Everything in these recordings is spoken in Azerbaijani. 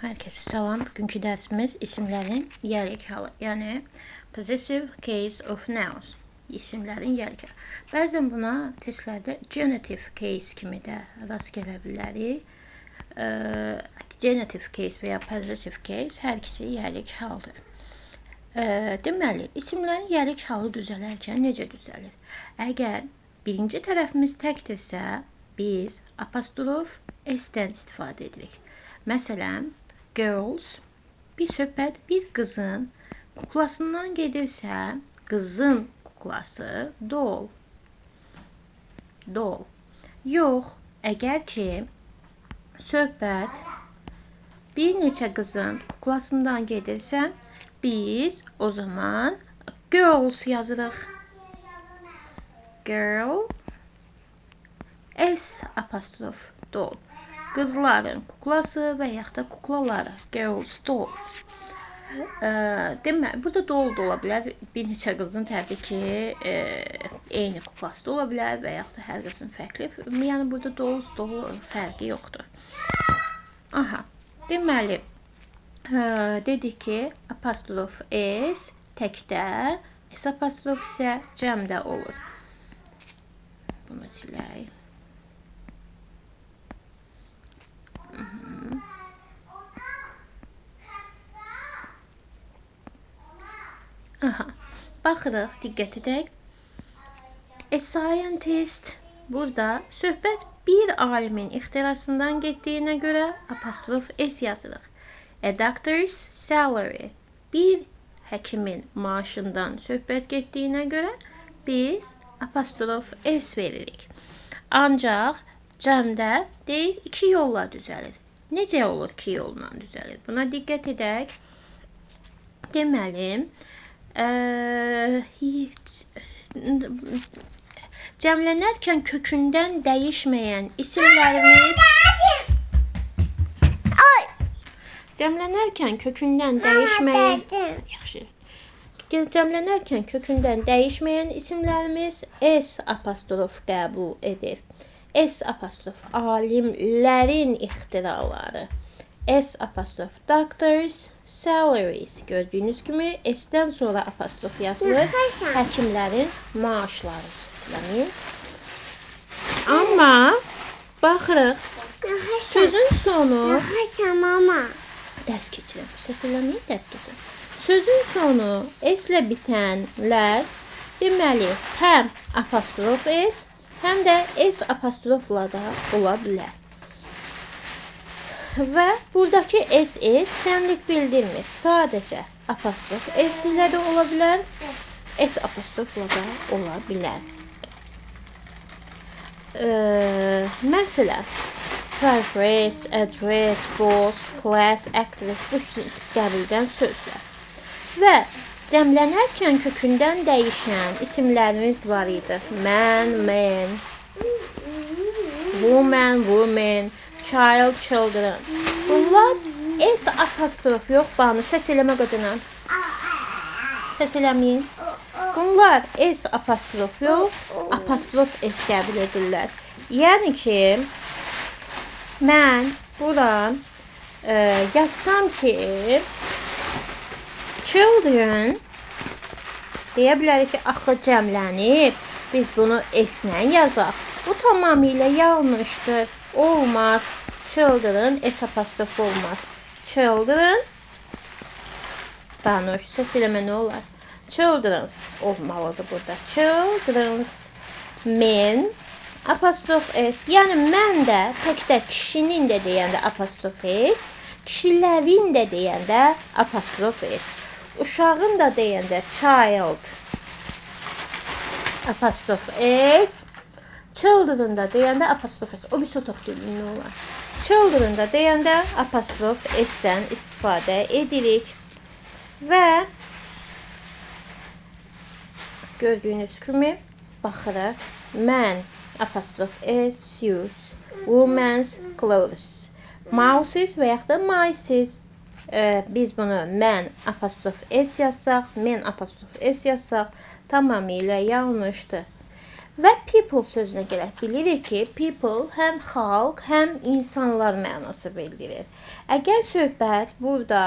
Herkese salam. Bugünkü dersimiz isimlerin yerlik halı. Yani possessive case of nouns. İsimlərin yerlik halı. Bəzən buna testlərdə genitive case kimi də rast gələ bilərik. Genitive case və ya possessive case hər ikisi yerlik haldır. Deməli, isimlərin yerlik halı düzələrkən necə düzəlir? Əgər birinci tərəfimiz təkdirsə, biz apostrof s-dən istifadə edirik. Məsələn, girls bir söhbət bir qızın kuklasından gedirsə, qızın kuklası doll. Doll. Yox, əgər ki söhbət bir neçə qızın kuklasından gedirsə, biz o zaman girls yazırıq. Girl S apostrof doll. Qızların kuklası və yaxud da kuklaları. Girls doll. Deməli, burada doll da ola bilər. Bir neçə qızın təbii ki, eyni kuklası da ola bilər və yaxud da hər qızın fərqli. Yəni burada dolls, doll fərqi yoxdur. Aha. Deməli, dedik ki, apostrof S təkdə, S apostrof isə cəmdə olur. Bunu silək. Aha. Baxırıq, diqqət edək. A scientist burada söhbət bir alimin ixtirasından getdiyinə görə apostrof S yazırıq. A doctor's salary bir həkimin maaşından söhbət getdiyinə görə biz apostrof S veririk. Ancaq cəmdə deyil, iki yolla düzəlir. Necə olur iki yolla düzəlir? Buna diqqət edək. Deməli, cəmlənərkən kökündən dəyişməyən isimlərimiz cəmlənərkən kökündən dəyişməyən yaxşı. Cəmlənərkən kökündən dəyişməyən isimlərimiz S apostrof qəbul edir. S apostrof alimlərin ixtiraları. S apostrof doctors salaries. Gördüyünüz kimi S-dən sonra apostrof yazılır. Həkimlərin maaşları səslənir. Amma baxırıq sözün sonu mama. Dərs keçirəm. Səs eləməyin, dərs keçirəm. Sözün sonu S ilə bitənlər deməli həm apostrof S, həm də S apostrofla da ola bilər. Və buradakı SS cəmlik bildirmir. Sadəcə apostrof S ilə də ola bilər, S apostrofla da ola bilər. Məsələn, progress, address, boss, class, actress bu qəbildən sözlər. Və cəmlənərkən kökündən dəyişən isimlərimiz var idi. Man, man, woman, woman, child, children. Bunlar S apostrof yox, Banu, səs eləmə qadına. Səs eləməyin. Bunlar S apostrof yox, apostrof S qəbul edirlər. Yəni ki, mən bura yazsam ki, children deyə bilərik ki, axı cəmlənib, biz bunu S-lə yazaq. Bu tamamilə yanlışdır. Olmaz. Children S apostrof olmaz. Children Banuş, səs eləmə nə olar? Children's olmalıdır burada. Children's men apostrof S. Yəni mən də təkdə kişinin də deyəndə apostrof S, kişilərin də deyəndə apostrof S. Uşağın da deyəndə child apostrof S. Children da deyəndə apostrof S. O bir otaq deyil, nə olar? Children da deyəndə apostrof S-dən istifadə edirik. Və gördüyünüz kimi baxırıq. Man apostrof S, suits, women's clothes, mouses və yaxud da mices. Biz bunu mən apostrof S yazsaq, men apostrof S yazsaq tamamilə yanlışdır. Və people sözünə gələk. Bilirik ki, people həm xalq, həm insanlar mənası bildirir. Əgər söhbət burada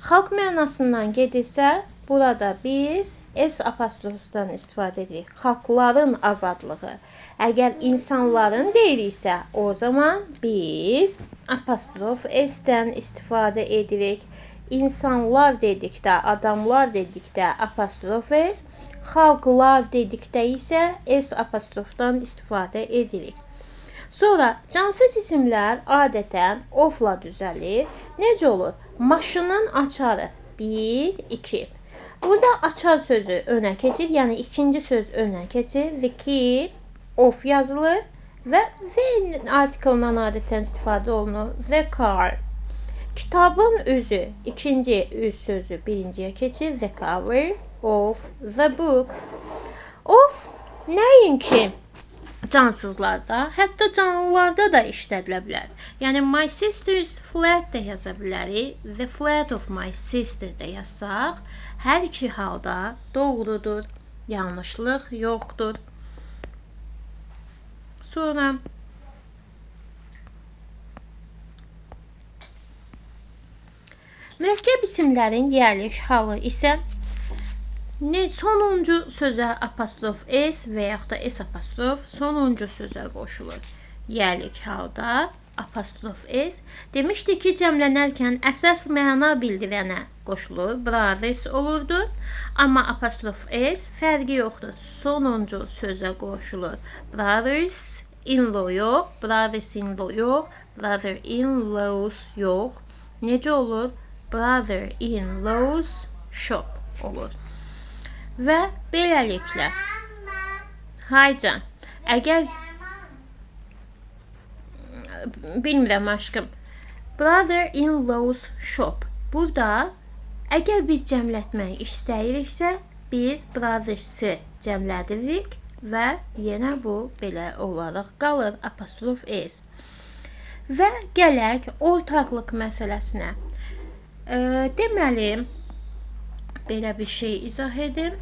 xalq mənasından gedirsə, burada biz S apostrofdan istifadə edirik. Xalqların azadlığı. Əgər insanların deyiriksə, o zaman biz apostrof S-dən istifadə edirik. İnsanlar dedikdə, adamlar dedikdə apostrof S, xalqlar dedikdə isə S apostrofdan istifadə edirik. Sonra cansız isimlər adətən of-la düzəlir. Necə olur? Maşının açarı 1, 2. Burada açar sözü önə keçir, yəni ikinci söz önə keçir. The key of yazılır və the artikelından adətən istifadə olunur. The car. Kitabın üzü, ikinci üz sözü birinciyə keçir. The cover of the book. Of nəinki cansızlarda, hətta canlılarda da işlədilə bilər. Yəni my sister's flat də yaza bilərik. The flat of my sister də yazsaq, hər iki halda doğrudur. Yanlışlıq yoxdur. Sonra mürəkkəb isimlərin yerlik halı isə sonuncu sözə apostrof S və yaxud da S apostrof sonuncu sözə qoşulur. Yerlik halda apostrof S demişdik ki, cəmlənərkən əsas məna bildirənə qoşulur, brothers olurdu. Amma apostrof S fərqi yoxdur. Sonuncu sözə qoşulur. Brothers in law yox, brothers in law yox, brother in laws yox. Necə olur? Brother in law's shop olur. Və beləliklə, Haycan, əgər bilmirəm aşkım, brother in law's shop. Burada əgər biz cəmlətmək istəyiriksə, biz brothers-i cəmlədirik və yenə bu belə olaraq qalır apostrof S. Və gələk ortaqlıq məsələsinə. Deməli, belə bir şey izah edim.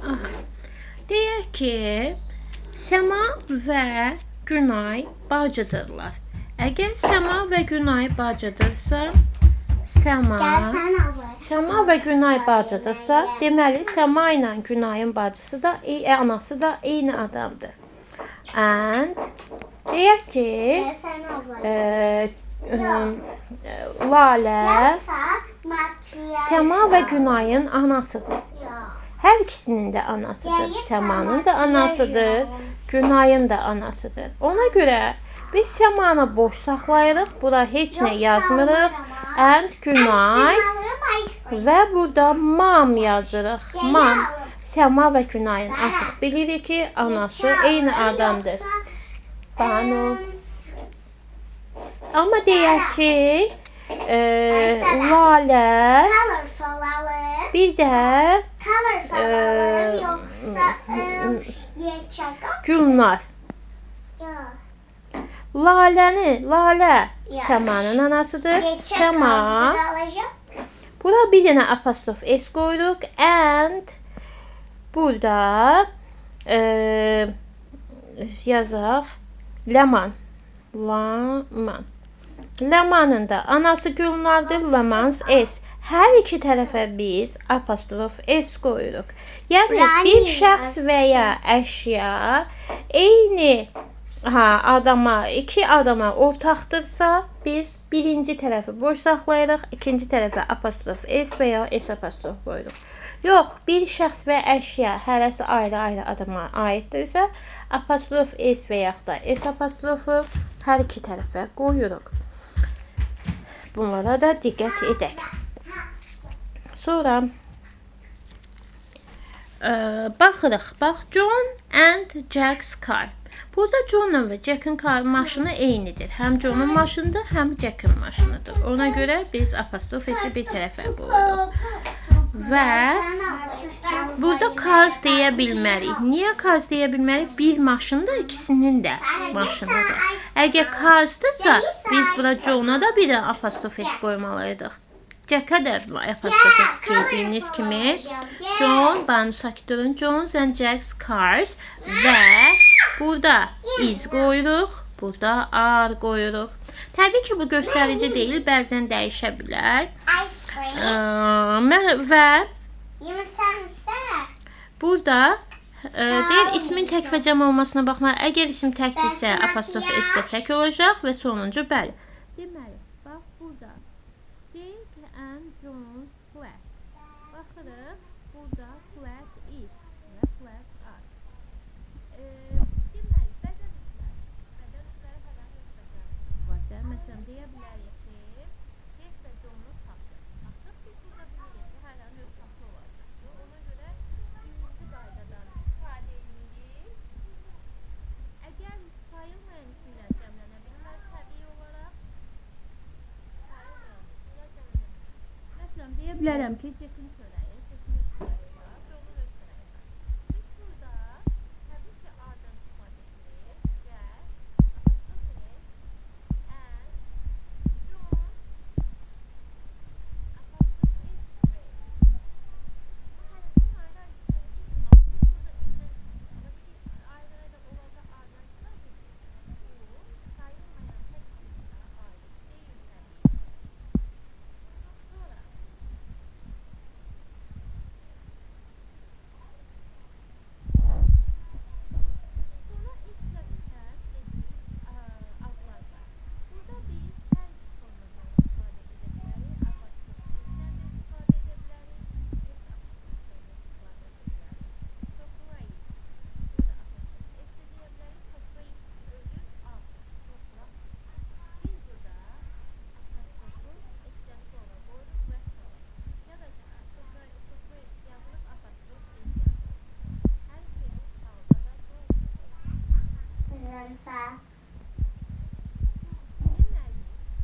Aha. Deyək ki, Səma və Günay bacıdırlar. Əgər Səma və Günay bacıdırsa, Səma və Günay bacıdırsa, deməli Səma ilə Günayın bacısı da, anası da eyni adamdır. And deyək ki, Lalə Səma və Günayın anasıdır. Hər ikisinin də anasıdır. Səmanın da anasıdır, Günayın da anasıdır. Ona görə biz Səmanı boş saxlayırıq. Bura heç nə yazmırıq. And Günay və burada mom yazırıq. Mom. Səma və Günayın artıq bilirik ki, anası eyni adamdır. Banu. Amma deyək ki, Lalə bir də Gülnar. Lalə Səmanın anasıdır. Səma. Bura bir dənə apostrof S qoyuruq. And burada yazaq Ləman. Laman. Ləmanın da anası Gülnardır. Lamans S. Hər iki tərəfə biz apostrof S qoyuruq. Yəni bir şəxs və ya əşya eyni adama, iki adama ortaqdırsa, biz birinci tərəfi boş saxlayırıq, ikinci tərəfə apostrof S və ya S apostrof qoyuruq. Yox, bir şəxs və əşya hərəsi ayrı-ayrı adama aiddirsə, apostrof S və yaxud da S apostrofu hər iki tərəfə qoyuruq. Bunlara da diqqət edək. Sonra baxırıq. Bax, John and Jack's car. Burada John'la və Jack'in maşını eynidir. Həm John'un maşınıdır, həm Jack'in maşınıdır. Ona görə biz apostrof S-i bir tərəfə qoyuruq. Və Burada cars deyə bilmərik. Niyə cars deyə bilmərik? Bir maşın da, ikisinin də maşınıdır. Əgər carsdırsa, biz bura John-a da bir apostrof S qoymalıydıq. Jack-a da apostrof S gördüyünüz kimi. John, bana sakit durun. John's and Jack's cars və burada is qoyuruq, burada are qoyuruq. Təbii ki, bu göstərici deyil, bəzən dəyişə bilər. Və burada deyir, ismin tək və cəm olmasına baxmayaraq, əgər isim təkdirsə, apostrof S də tək olacaq və sonuncu bəli. Deməli, bax burada Jake and John's flat. Baxırıq, burada flat is və flat are. Deməli, bədən üzvləri hərdən özbədən. Məsələn, deyə bilərik ki, Jake və John'un taxtı. Artıq biz burada bilirik ki, hərdən öz taxtı olacaq. Ona görə birinci qaydadan istifadə edirik. Əgər sayılmayan isimlər cəmlənə bilməz, təbii olaraq sayılmayan isimlər cəmlənə bilməz. Məsələn, deyə bilərəm ki, Jack'in çörəyi, Jack'in öz çörəyi var, John'un öz çörəyi var. Biz burada təbii ki, A-dan istifadə edirik. Jack, apostrof S, and John, apostrof S, bread. Bu hərəsinin ayrı-ayrı çörəyi. Amma biz burada is-dən, amma biz ayrı-ayrı onlarda A-dan istifadə edirik. Bu, sayılmayan tək isimə aid deyil təbii ki. Sonra S-lə bitən dedik adlar var. Burada biz hər iki formadan istifadə edə bilərik. Apostrof S-dən də istifadə edə bilərik. S apostrof S-dən də istifadə edə bilərik. Chocolate. Burada apostrof S də deyə bilərik. Chocolate özü A-dır. Chocolate. Biz burada apostrofu S-dən sonra qoyuruq və sonra. Ya da ki, chocolate yazırıq, apostrof S yazırıq. Hər iki halda da doğrudur. Deməli,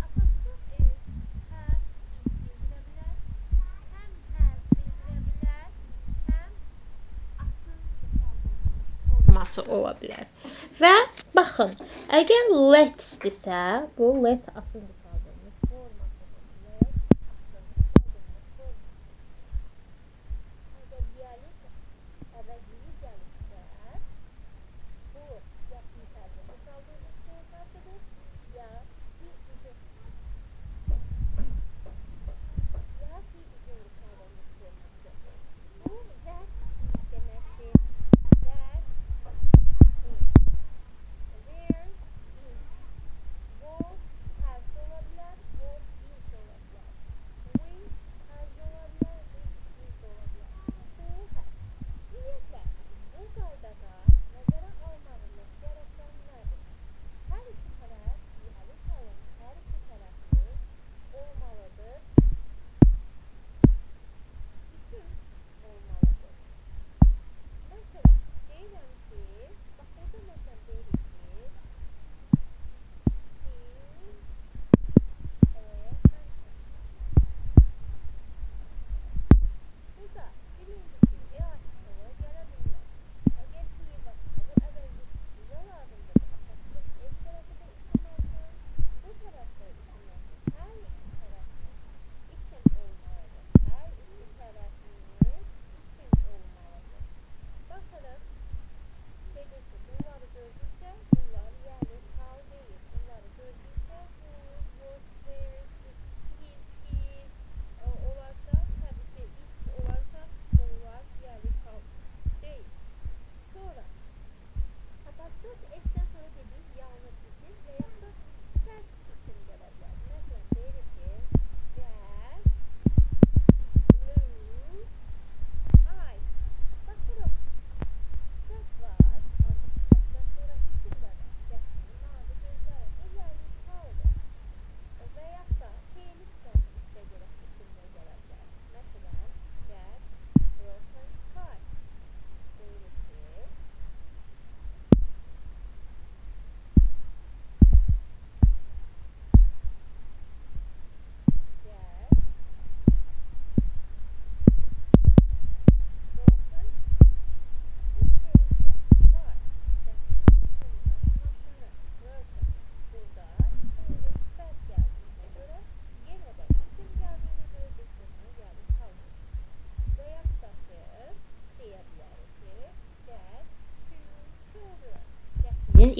apostrof S həm is bildirə bilər, həm has bildirə bilər, həm atın qısaldılmış forması ola bilər. Və baxın, əgər let's-dirsə, bu let atın qısaldılmış formasıdır. Let atın qısaldılmış forması. Əgər gəlib, əvəzliyi gəlibsə, bu ya fe'lin qısaldılmış formasıdır, ya ki is-in ya ki is-in qısaldılmış forması. Bu that is deməkdir. That is, there is, was, has ola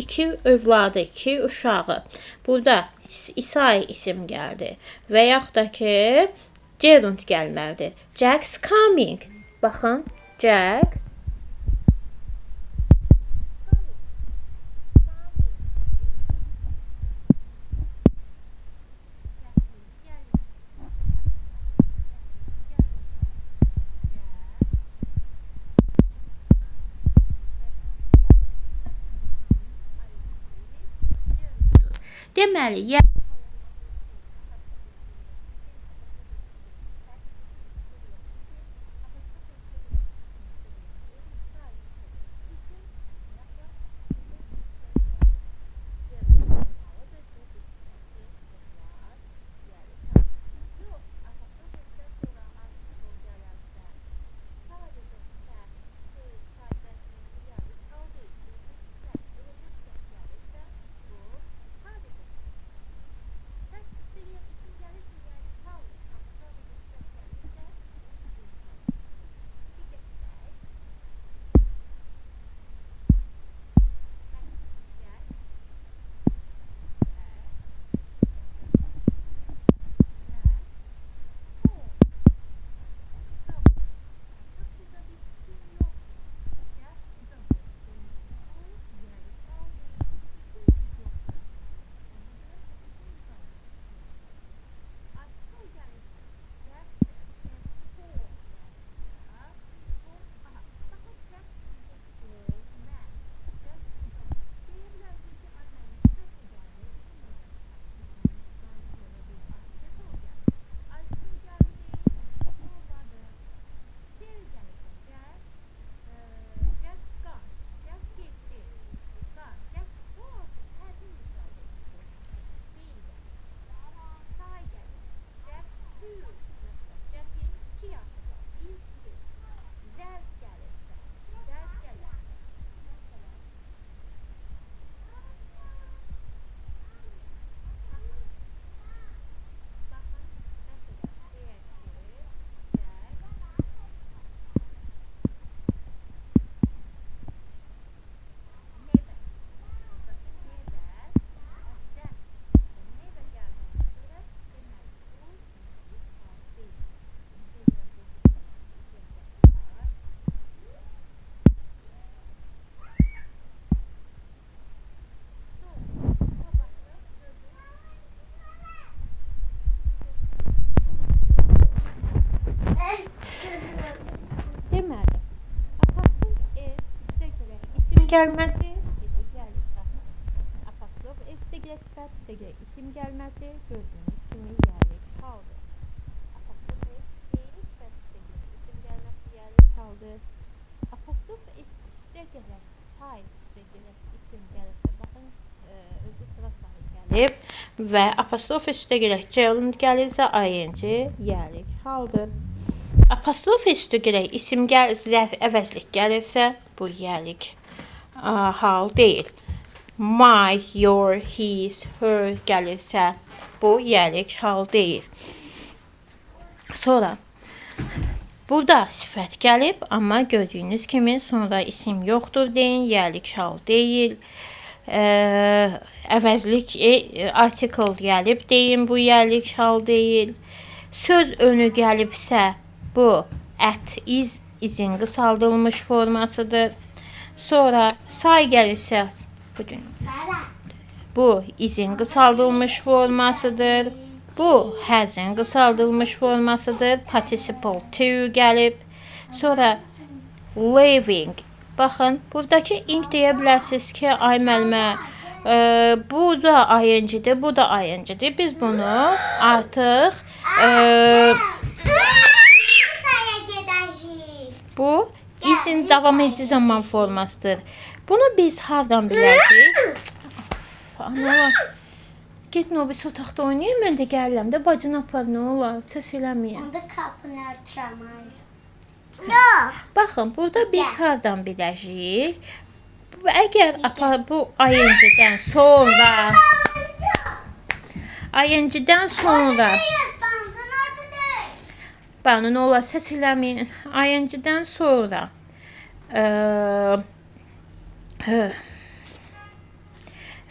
iki övladı, iki uşağı. Burada İsay isim gəldi. Və yaxud da ki, gerund gəlməlidir. Jack's coming. Baxın, Jack Deməli, Deməli, apostrof s üstə gələk isim gəlməsi, apostrof s üstə gələk sifət üstə gələk isim gəlməsi, gördüyünüz kimi yerlik haldır. Apostrof s qeyri sifət üstə gələk isim gəlməsi yerlik haldır. Apostrof s üstə gələk say üstə gələk isim gəlirsə, baxın, özü sıra sayı gəlib və apostrof s üstə gələk gerund gəlirsə, ing yerlik haldır. Apostrof üstə gələk isim gəl, zərf əvəzlik gəlirsə, bu yerlik hal deyil. My, your, his, her gəlirsə, bu yerlik hal deyil. Sonra burada sifət gəlib, amma gördüyünüz kimi sonra isim yoxdur deyin, yerlik hal deyil. Əvəzlik article gəlib deyin, bu yerlik hal deyil. Söz önü gəlibsə, bu at, is, izin qısaldılmış formasıdır. Sonra say gəlirsə, bu izin qısaldılmış formasıdır. Bu has-in qısaldılmış formasıdır. Participle to gəlib. Sonra living. Baxın, buradakı ing deyə bilərsiniz ki, ay müəllimə, bu da ing-dir, bu da ing-dir. Biz bunu artıq bu izin davam edici zaman formasıdır. Bunu biz hardan bilərdik? Analar, gedin o birisi otaqda oynayın, mən də gəlirəm də, bacını apar, nə olar, səs eləməyin. Onda kapını örtürəməyiz. Yox. Baxın, burada biz hardan biləcəyik? Əgər bu ing-dən sonra, ing-dən sonra, bana nə olar, səs eləməyin. İng-dən sonra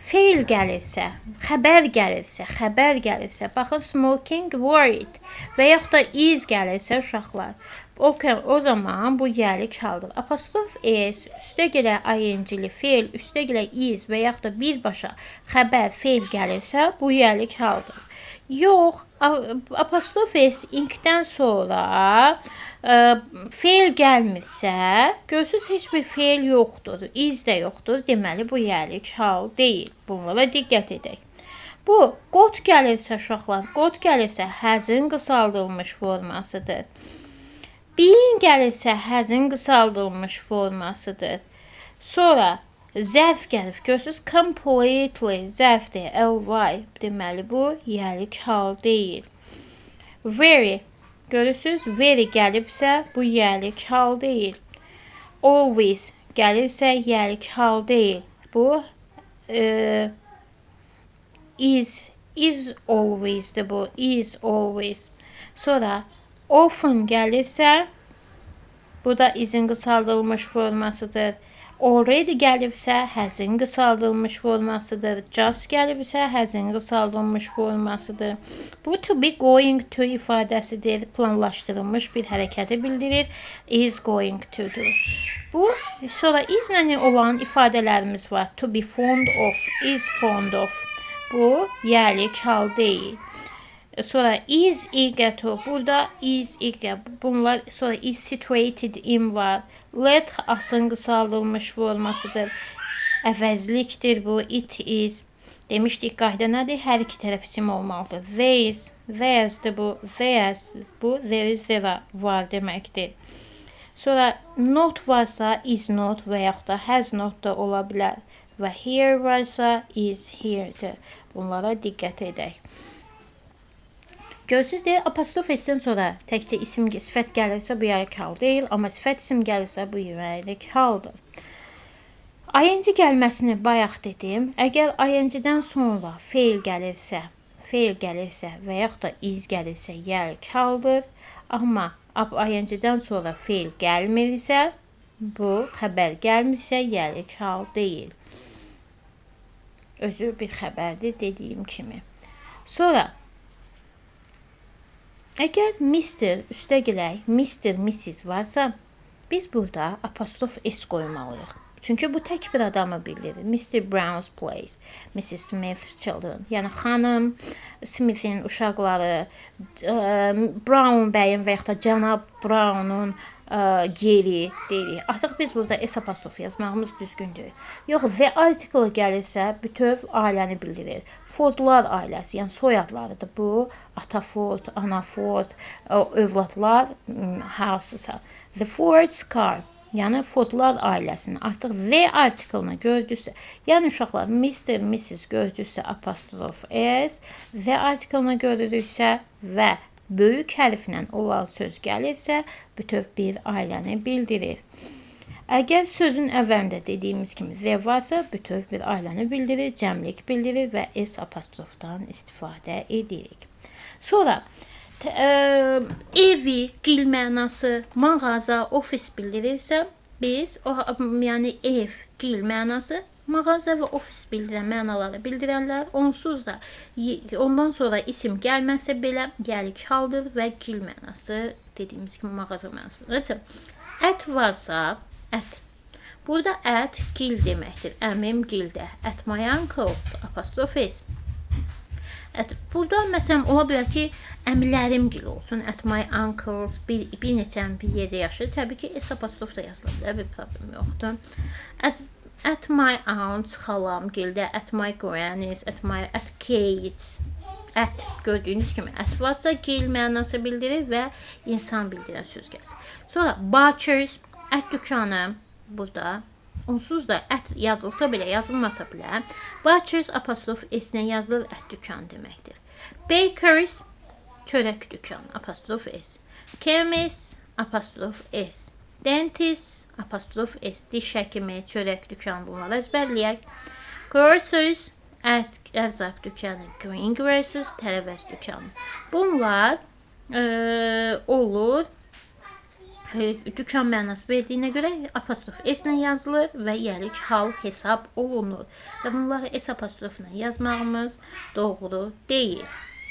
Feil gəlirsə, xəbər gəlirsə, xəbər gəlirsə, baxın smoking worried və yaxud da is gəlirsə uşaqlar, o zaman bu yəlik haldır. Apostrof s, üstə gələ ing-li feil, üstə gələ is və yaxud da birbaşa xəbər feil gəlirsə, bu yəlik haldır. Yox, apostrof s ing-dən sonra feil gəlmirsə, görürsüz heç bir feil yoxdur, is də yoxdur, deməli bu yəlik hal deyil. Bunlara diqqət edək. Bu, got gəlirsə uşaqlar, got gəlirsə has-in qısaldılmış formasıdır. Being gəlirsə has-in qısaldılmış formasıdır. Sonra zərf gəlib, görürsüz completely zərfdir, ly, deməli bu yəlik hal deyil. Very, görürsüz, very gəlibsə bu yəlik hal deyil. Always gəlirsə yəlik hal deyil. Bu is always'dir bu, is always. Sonra often gəlirsə bu da is-in qısaldılmış formasıdır. Already gəlibsə has-in qısaldılmış formasıdır. Just gəlibsə has-in qısaldılmış formasıdır. Bu to be going to ifadəsidir. Planlaşdırılmış bir hərəkəti bildirir. Is going to-dur. Bu sonra is-lə olan ifadələrimiz var. To be fond of, is fond of. Bu yəlik hal deyil. Sonra is eager to, burada is eager, bunlar sonra is situated in var. Let us-ın qısaldılmış formasıdır. Əvəzlikdir bu, it is. Demişdik qayda nədir? Hər iki tərəf isim olmalıdır. There is, there'sdir bu, there's, bu there is, there are var deməkdir. Sonra not varsa is not və yaxud da has not da ola bilər. Və here varsa is here'dir. Bunlara diqqət edək. Görürsünüz deyir, apostrof s-dən sonra təkcə isim sifət gəlirsə bu yəlik hal deyil, amma sifət isim gəlirsə bu yəlik haldır. Ing gəlməsini bayaq dedim. Əgər ing-dən sonra feil gəlirsə, feil gəlirsə və yaxud da is gəlirsə yəlik haldır. Amma ing-dən sonra feil gəlmirsə, bu xəbər gəlmirsə yəlik hal deyil. Özü bir xəbərdir dediyim kimi. Sonra əgər Mr. üstə gələk, Mr. Mrs. varsa, biz burada apostrof s qoymalıyıq. Çünki bu tək bir adamı bildirir. Mr. Brown's place, Mrs. Smith's children. Yəni xanım Smith'in uşaqları, Brown bəyin və yaxud da cənab Brown'un yeri deyirik. Artıq biz burada s apostrofu yazmağımız düzgün deyil. Yox, the article gəlirsə bütöv ailəni bildirir. Fordlar ailəsi, yəni soyadlarıdır bu. Ata Ford, ana Ford, övladlar hansısa. The Ford's car. Yəni Fordlar ailəsinin artıq the article-ını gördüsə, yəni uşaqlar Mr. Mrs. gördüsə apostrof s, the article-ını görürüksə və böyük hərflə olan söz gəlirsə, bütöv bir ailəni bildirir. Əgər sözün əvvəlində dediyimiz kimi the varsa, bütöv bir ailəni bildirir, cəmlik bildirir və s apostrofdan istifadə edirik. Sonra evi, gil mənası, mağaza, ofis bildirirsə, biz o, yəni ev, gil mənası, mağaza və ofis bildirən mənaları bildirənlər, onsuz da ondan sonra isim gəlməsə belə yəlik haldır və gil mənası dediyimiz kimi mağaza mənası. Məsələn, ət varsa, ət. Burada ət gil deməkdir. Əmim gildə. At my uncle's apostrof s. Ət, burada məsələn ola bilər ki, əmilərim gil olsun. At my uncle's bir neçə əmi bir yerdə yaşayır. Təbii ki, s apostrof da yazıla bilər, bir problem yoxdur. At my aunt's xalam gildə, at my granny's, at Kate's. At gördüyünüz kimi at varsa gil mənası bildirir və insan bildirən söz gəlir. Sonra butcher's ət dükkanı burada. Onsuz da ət yazılsa belə, yazılmasa belə, butcher's apostrof s-nə yazılır, ət dükkanı deməkdir. Baker's çörək dükkanı, apostrof s. Chemist apostrof s. Dentist apostrof s. Diş həkimi, çörək dükkanı, bunları əzbərləyək. Grocers ərzaq dükkanı, greengrocers tərəvəz dükkanı. Bunlar olur. Dükan mənası verdiyinə görə apostrof S ilə yazılır və yəlik hal hesab olunur. Və bunları S apostrofla yazmağımız doğru deyil.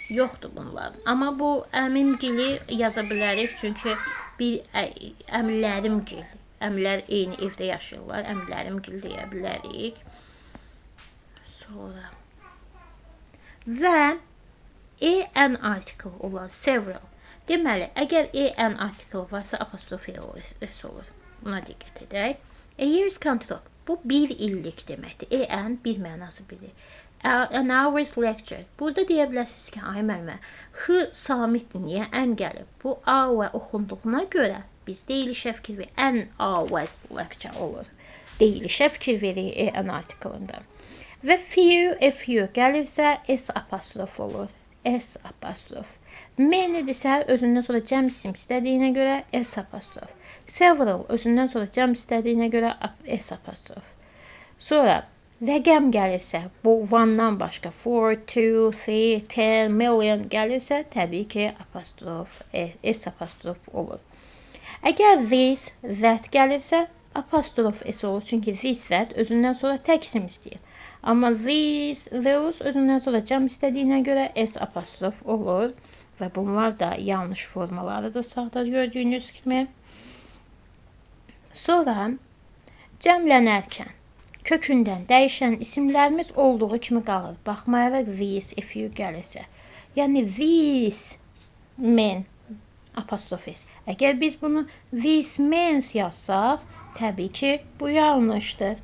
Yoxdur bunlar. Amma bu əmimgili yaza bilərik, çünki bir əmilərimgil, əmilər eyni evdə yaşayırlar, əmilərimgil deyə bilərik. Sonra və EN article olan several. Deməli, əgər EN article varsa apostrof S olur. Buna diqqət edək. A year's contract. Bu bir illik deməkdir. EN bir mənası bilir. An hour's lecture. Burada deyə bilərsiniz ki, ay müəllimə, X samitdir, niyə N gəlib? Bu A və oxunduğuna görə biz deyilişə fikir veririk. An hour's lecture olur. Deyilişə fikir veririk EN artiklında. Və few, a few gəlirsə S apostrof olur. S apostrof. Many'dirsə özündən sonra cəm isim istədiyinə görə S apostrof. Several özündən sonra cəm istədiyinə görə S apostrof. Sonra rəqəm gəlirsə, bu one-dan başqa 4, 2, 3, 10, million gəlirsə, təbii ki, apostrof, S apostrof olur. Əgər this, that gəlirsə, apostrof S olur. Çünki this, that özündən sonra tək isim istəyir. Amma these, those özündən sonra cəm istədiyinə görə S apostrof olur. Və bunlar da yanlış formalarıdır sağda gördüyünüz kimi. Sonra cəmlənərkən kökündən dəyişən isimlərimiz olduğu kimi qalır. Baxmayaraq these, if you gəlirsə. Yəni these men apostrof S. Əgər biz bunu these men yazsaq, təbii ki, bu yanlışdır.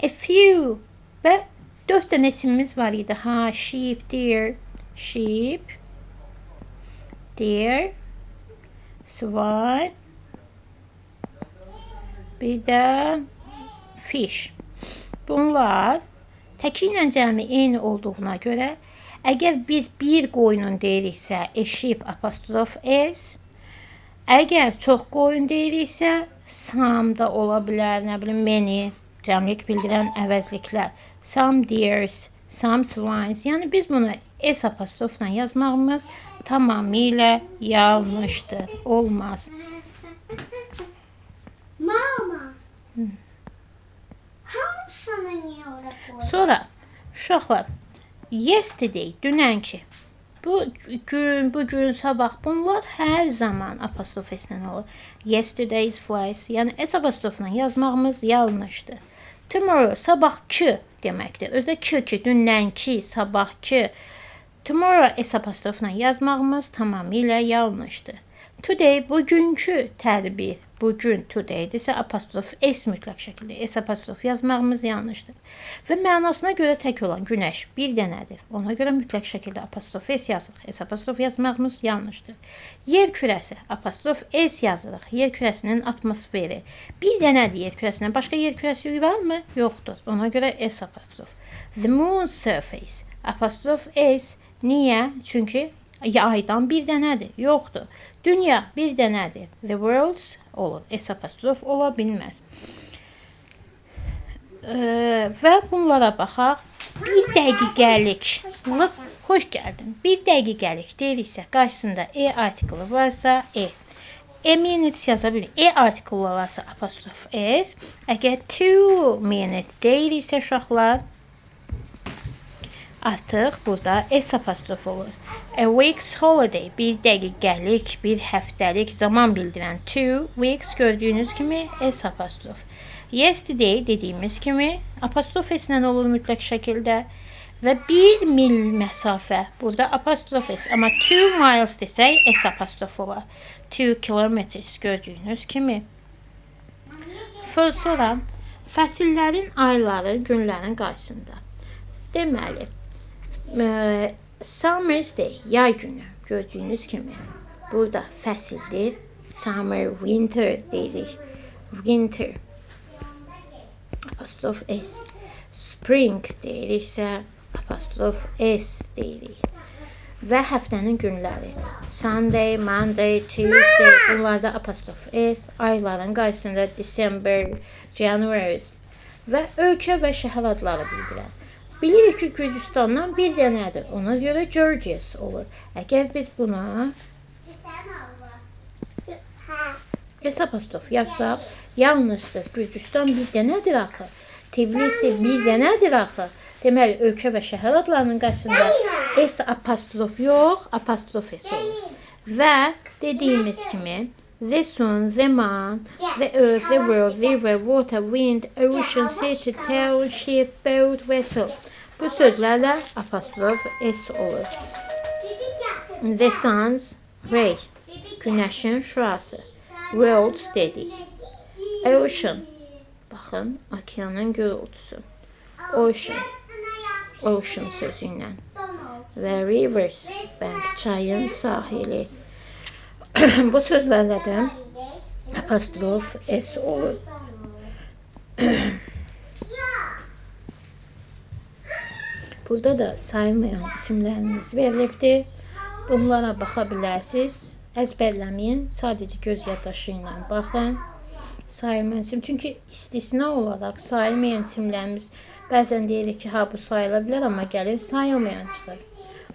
A few və 4 dənə isimimiz var idi. Ha, sheep, deer, sheep, deer, swan, bir də fish. Bunlar təki ilə cəmi eyni olduğuna görə, əgər biz bir qoyunun deyiriksə, a sheep apostrof S, əgər çox qoyun deyiriksə, some da ola bilər, nə bilim, many, cəmlik bildirən əvəzliklər. Some deers, some swines. Yəni biz bunu S apostrofla yazmağımız tamamilə yanlışdır. Olmaz. Mama. Hamısını niyə ora qoydun? Sonra uşaqlar, yesterday, dünənki. Bu gün, bu gün, sabah bunlar hər zaman apostrof S ilə olur. Yesterday's flies, yəni S apostrofla yazmağımız yanlışdır. Tomorrow, sabahkı deməkdir. Özdə k ki, dünənki, sabahkı. Tomorrow S apostrofla yazmağımız tamamilə yanlışdır. Today, bugünkü tədbir, bugün today'dirsə apostrof S mütləq şəkildə S apostrof yazmağımız yanlışdır. Və mənasına görə tək olan günəş bir dənədir. Ona görə mütləq şəkildə apostrof S yazırıq. S apostrof yazmağımız yanlışdır. Yer kürəsi apostrof S yazırıq. Yer kürəsinin atmosferi. Bir dənədir yer kürəsindən. Başqa yer kürəsi varmı? Yoxdur. Ona görə S apostrof. The moon surface apostrof S. Niyə? Çünki aydan bir dənədir. Yoxdur. Dünya bir dənədir. The world's olur. S apostrof ola bilməz. Və bunlara baxaq. Bir dəqiqəlik. Xoş gəldin. Bir dəqiqəlik deyiriksə, qarşısında E artiklı varsa E. A minute yaza bilirik. E artiklı varsa apostrof S. Əgər 2 minute deyiriksə uşaqlar, artıq burada S apostrof olur. A week's holiday, bir dəqiqəlik, bir həftəlik zaman bildirən 2 weeks gördüyünüz kimi S apostrof. Yesterday dediyimiz kimi apostrof S ilə olur mütləq şəkildə və 1 mil məsafə burada apostrof S, amma 2 miles desək S apostrof olar. 2 kilometers gördüyünüz kimi. Sonra fəsillərin, ayların, günlərin qarşısında. Deməli, Summer's Day, yay günü gördüyünüz kimi burada fəsildir. Summer, winter deyirik. Winter. Apostrof S. Spring deyiriksə apostrof S deyirik. Və həftənin günləri. Sunday, Monday, Tuesday bunlarda apostrof S. Ayların qarşısında December, January və ölkə və şəhər adları bildirən. Bilirik ki, Gürcüstandan bir dənədir. Ona görə Georgias olur. Əgər biz buna S apostrof yazsaq yanlışdır. Gürcüstan bir dənədir axı. Tbilisi bir dənədir axı. Deməli, ölkə və şəhər adlarının qarşısında S apostrof yox, apostrof S olur. Və dediyimiz kimi the sun, the man, the earth, the world, river, water, wind, ocean, city, town, ship, boat, vessel. Bu sözlərlə apostrof S olur. The sun's ray, günəşin şüası. Worlds dedik. Ocean, baxın, okeanın gurultusu. Ocean, ocean sözü ilə. Və rivers, bank, çayın sahili. Bu sözlərlə də apostrof S olur. Burada da sayılmayan isimlərimiz verilibdir. Bunlara baxa bilərsiniz. Əzbərləməyin, sadəcə göz yaddaşı ilə baxın. Sayılmayan isim. Çünki istisna olaraq sayılmayan isimlərimiz bəzən deyirik ki, ha bu sayıla bilər, amma gəlir sayılmayan çıxır.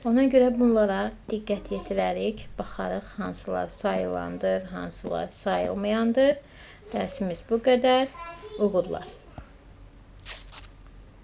Ona görə bunlara diqqət yetirərik, baxarıq hansılar sayılandır, hansılar sayılmayandır. Dərsimiz bu qədər. Uğurlar.